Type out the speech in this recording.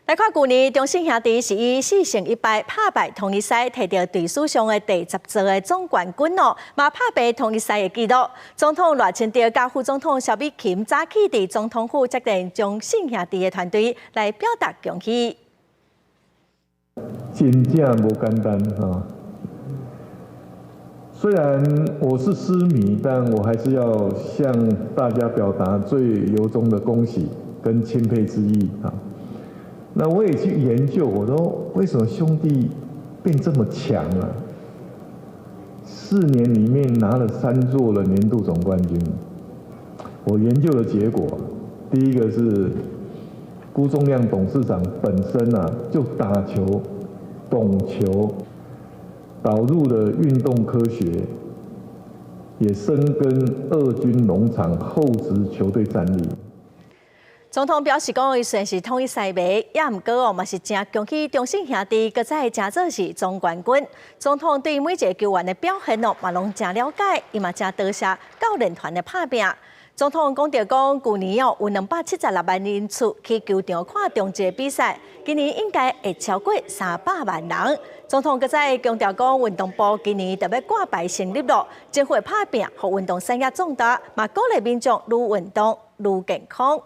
來看舊年中信兄弟是以4勝1敗拍敗統一獅，提著隊史上的第10座的總冠軍哦，嘛拍平統一獅的紀錄。總統賴清德佮副總統蕭美琴早起佇總統府接見中信兄弟的團隊，來表達恭喜。真正無簡單啊！雖然我是獅迷，但我還是要向大家表達最由衷的恭喜跟欽佩之意啊！那我也去研究，我說為什麼兄弟變這麼強啊？4年裡面拿了三座的年度總冠軍。我研究的結果，第一個是辜仲諒董事長本身啊就打球、懂球，導入了運動科學，也深耕二軍農場厚植球隊戰力。總統表示講，伊雖然是統一獅迷，也毋過哦，嘛是誠恭喜中信兄弟，閣再成做是總冠軍。總統對每一个球員的表現哦，嘛攏誠了解，伊嘛誠多謝教練團的拍拚。總統講著講，舊年哦有276萬人次去球場看中職比賽，今年應該會超過300萬人。總統閣再強調講，運動部今年特別掛牌成立咯，政府會拍拚，予運動產業壯大，嘛鼓勵民眾愈運動愈健康。